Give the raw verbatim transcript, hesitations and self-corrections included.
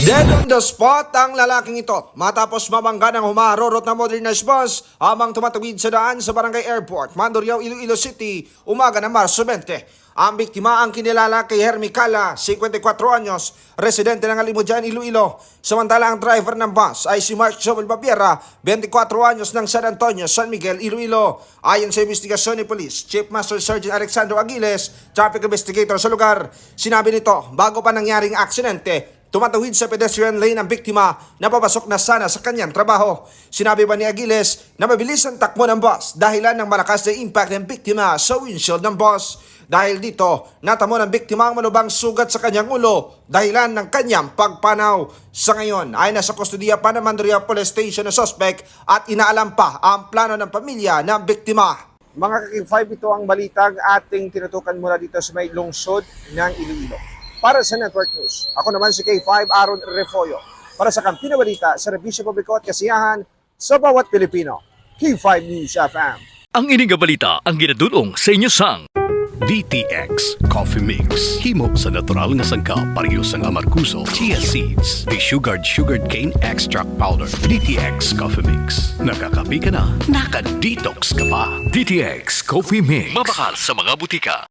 Dead on the spot ang lalaking ito matapos mabangga ng humaharurot na modernized bus habang tumatawid sa daan sa Barangay Airport, Mandurriao, Iloilo City, umaga ng Marso twenty. Ang biktima ang kinilala kay Hermie Cala, singkwenta y kwatro anyos, residente ng Alimodian, Iloilo. Samantala, ang driver ng bus ay si Mark Joel Babiera, bente kwatro anyos, ng San Antonio, San Miguel, Iloilo. Ayon sa investigasyon ni Police Chief Master Sergeant Alexandro Agiles, traffic investigator sa lugar, sinabi nito, bago pa nangyari ang aksidente, tumatawid sa pedestrian lane ang biktima na papasok na sana sa kanyang trabaho. Sinabi pa ni Agiles na mabilis ang takbo ng bus dahilan ng malakas na impact ng biktima sa windshield ng bus. Dahil dito, natamo ng biktima ang malubhang sugat sa kanyang ulo dahilan ng kanyang pagpanaw. Sa ngayon ay nasa kustodiya pa ng Mandurriao Police Station ang suspect at inaalam pa ang plano ng pamilya ng biktima. Mga ka-K five, ito ang balitang ating tinutukan mula dito sa may lungsod ng Iloilo. Para sa Network News, ako naman si K five Aaron Refollo. Para sa Kampiyon na Balita, serbisyo publiko at kasiyahan sa bawat Pilipino. K five News F M. Ang ini nga balita ang ginadul-ong sa inyo sang D T X Coffee Mix. Himo sa natural nga sangkap, pareho sang amargoso, chia seeds, desugared sugarcane extract powder. D T X Coffee Mix. Nakakape ka na, naka-detox ka pa. D T X Coffee Mix. Mabakal sa mga butika.